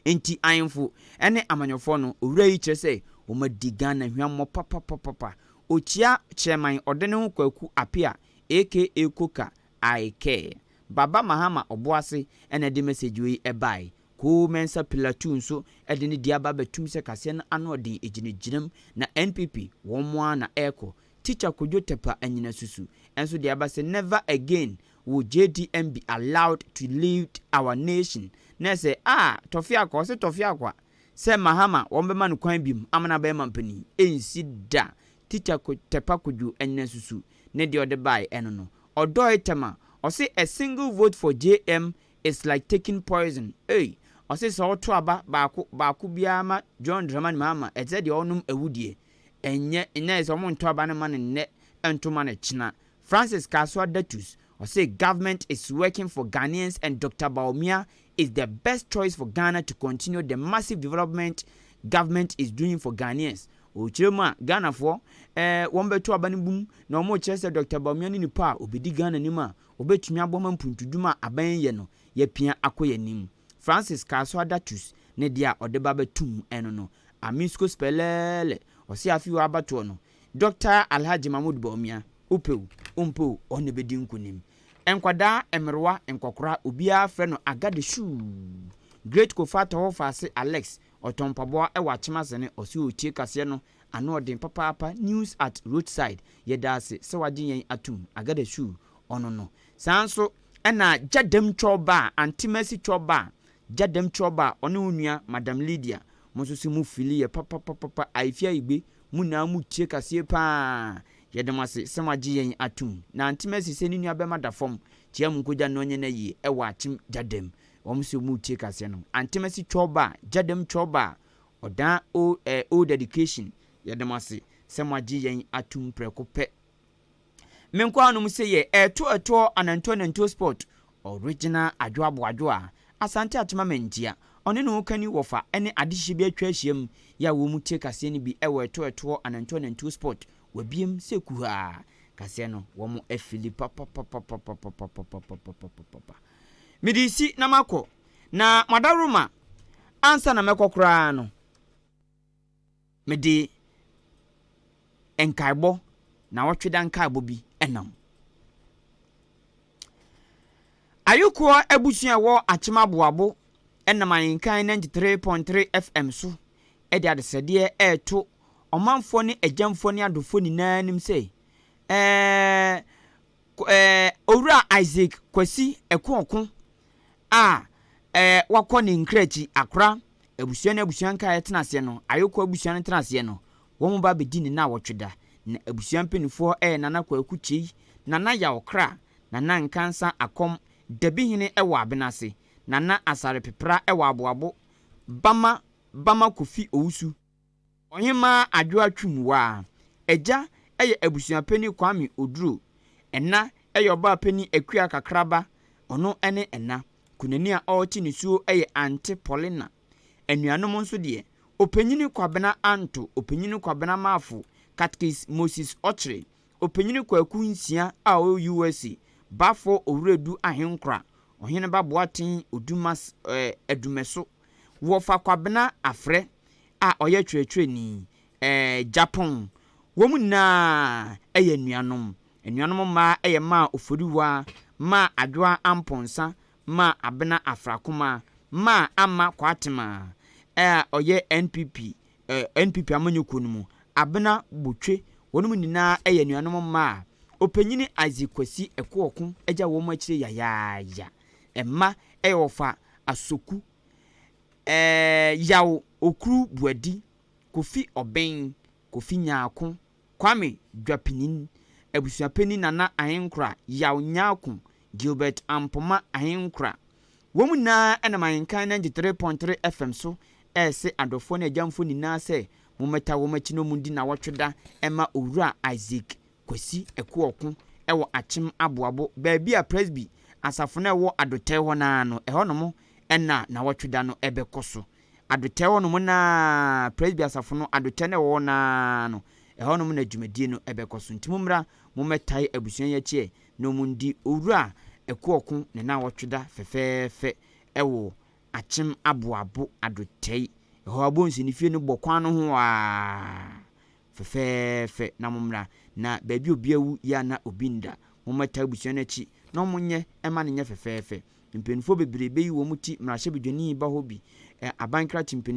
Nti ahemfo ɛne amanyɔfoɔ no, owura yi kyerɛ sɛ wɔn adi Ghana hwammɔ papapapapa. Okyia chairman ɔde ne ho Kwaku Apia aka Koka I care. Baba Mahama Ɔboase ɛna ɛde message wei ɛbae. Koo Mensa Pilatu nso ɛde ne deɛ aba bɛtum sɛ kaseɛ no ano ɔden, egyinagyinam na NPP wɔn mo ara na ɛrekɔ. Teacher Kodwo Tepa Anyina Susu ɛnso deɛ aba sɛ, "Never again will JDM be allowed to lead our nation." Na ɛsɛ a tɔfe akɔ, ɔsɛ tɔfe akɔ a sɛ Mahama wɔn bɛma no kwan bim amana bɛyɛ mampanin ɛnsi da. Teacher Tepa Kodwo Anyina Susu ne deɛ ɔde bae ɛno no. Ɔdɔɔ Tɛma ɔsɛ, "A single vote for JM is like taking poison." Ei, ɔsɛ sɛ ɔto aba baako baako biara ma John Dramani Mahama, ɛsɛ deɛ ɔnom awudie. Ɛnyɛ ɛnyɛ sɛ ɔmo nto aba no ma no nnɛ, ɛnto ma no kyena. Francis Kasoa Datus ɔsɛ, "Government is working for Ghanaians and Dr Bawumia is the best choice for Ghana to continue the massive development government is doing for Ghanaians." Ɔkyerɛ mu a Ghanafoɔ wɔn bɛto aba no bum na wɔn kyerɛ sɛ Dr Bawumia ne nipa a obɛdi Ghana anim a obɛtumi abɔ ma mpuntudwuma a aban yɛ no yɛpia akɔ yɛn anim. Francis Kasoa Datus ne deɛ a ɔde ba bɛtum ɛno no. Amisco Spɛlɛɛlɛ ɔsi afi wɔ abatoɔ no, Dr Alhaji Mahmood Bawumia, wopɛw wompɛw, ɔne bɛdi nkonim. Nkwadaa, mmerewa, nkɔkora, obiara frɛ no Agade Shuu. Great Kofa Tɔwɔ Faase Alex ɔtɔn mpaboa ɛwɔ Akyemase, ɔsi otie kaseɛ no ano ɔden papaapa. News at roadside, yɛda ase sɛ wagye yɛn atum. Agada Shuu ɔno no. Saa nso ɛna Gyadam Twɔba, Antimasi Twɔba, Gyadam Twɔba, ɔne wo nua Madam Lydia, mo nso so mu fili yɛ papapapa. Ayifia Igbe mu nyinaa mu tie kaseɛ paa. Yɛde mo ase sɛ mo agye yɛn atum. Na Antimasi sɛ ne nua bɛma da fam tia mu nkogya no ɔnyɛ no yie ɛwɔ Akyem Gyadam. Wɔn nso mu tie kaseɛ no. Antimasi Twɔba, Gyadam Twɔba, ɔdan o old education, yɛde mo ase sɛ mo agye yɛn atum prɛko pɛ. Menkɔ anom sɛ yɛ ɛɛto ɛtoɔ ananto ananto sport original adwo aboadwo a Asante Atema Mantia ɔne ne ho kani wɔfa ne adehyeɛ bi atwa ahyia mu yɛ a wɔn mu tie kaseɛ no bi ɛwɔ ɛto ɛtoɔ ananto ananto sport. Wabiem sɛ kuhaa kaseɛ no wɔn afili papapapapapapapapapapapa. Mede si na makɔ na madaroma ansa na mɛkɔ koraa no, mede nkaebɔ na wɔtwe da nkaebɔ bi ɛnam Ayokoɔ abusua wɔ Akyem Aboabo ɛnam Ahenkan 93.3 FM so ɛde adesrɛdeɛ ɛɛto ɔmanfoɔ ne agyamfoɔ ne adɔfoɔ nyinaa anim sɛ Owura Isaac Kwasi Ɛkoɔko a wakɔ ne nkrakyi akora abusua ne abusua nkaeɛ tena aseɛ no, Ayokoɔ abusua no tena aseɛ no, wɔn ba bɛdi ne na wɔtwe da. Na abusua mpanimfoɔ ɛyɛ Nana Kwaku Kyei, Nana Yaw Kra, Nana Nkansa Akɔm Dabihene ɛwɔ Abenase, Nana Asare Pepra ɛwɔ Aboabo, Bama Bama Kofi Owusu, Ɔhemaa Adwoa Twumwaa. Agya ɛyɛ abusuapanin Kwame Oduro, ɛna ɛyɛ ɔbaa Akua Kakraba, ɔno ɛne ɛna kunani a ɔrete nisuo ɛyɛ Ante Paulina. Anuanom nso deɛ, Ɔpanyini Kwabena Anto, Ɔpanyini Kwabena Maafo, Catechist Moses Ɔkyere, Ɔpanyini Kwaku Nsia a ɔwɔ USA, Bafo Owuredu Ahenkora, Ɔhene Ba Boaten Odumas Adumɛso, Wɔfa Kwabena Afrɛ a ɔyɛ twerɛtwerɛni Japan. Wɔn nyinaa ɛyɛ anuanom. Anuanom mmaa ɛyɛ Maa Oforiwa, Maa Adwoa Ampɔnsa, Maa Abena Afrakoma, Maa Ama Kwatema a ɔyɛ NPP NPP amanyɔkuo no mu, Abena Botwe. Wɔn mu nyinaa ɛyɛ anuanom mmaa. Ɔpanyini Isaac Kwasi Ɛkoɔko agya wɔn akyire yayaaya. Ɛma ɛyɛ wɔfa Asoku. Yaw Okuru Buadi, Kofi Ɔbɛn, Kofi Nyaako, Kwame Dwapinin, Abusuapanin Nana Ahenkora Yaw Nyarko, Gilbert Ampoma Ahenkora. Wɔn nyinaa nam Ahenkan 93.3 FM so rese adɔfoɔ ne agyamfoɔ nyinaa sɛ mommɛta wɔn akyi na wɔndi nnawɔtwe da mma Owura Isaac Kwasi Akuoko wɔ Akyem Aboabo baabi a Presby asafo no a ɛwɔ Adotɛe hɔ no ara no, ɛhɔnom na nnawɔtwe da no bɛkɔ so. Adotɛe hɔnom no ara, Presby asafo no Adotɛe no a ɛwɔ hɔ no ara no, ɛhɔnom na dwumadie no bɛkɔ so. Nti mommra, mommɛtae abusua yi akyi ɛ, na wɔndi Owura Akuoko ne nnawɔtwe da fɛfɛɛfɛ wɔ Akyem Aboabo Adotɛe. Ɛhɔ Abonsi ne fie no bɔ kwan no ho aa fɛfɛɛfɛ na mommra. Na baabi a obi awu yɛ a na obi nda. Mommɛtaa abusua no akyi na wɔnyɛ mma no nyɛ fɛfɛɛfɛ. Mpanyinfoɔ bebree bɛyi wɔn ti, mmarahyɛbadwani ba hɔ bi, aban krakye mpanyinfoɔ.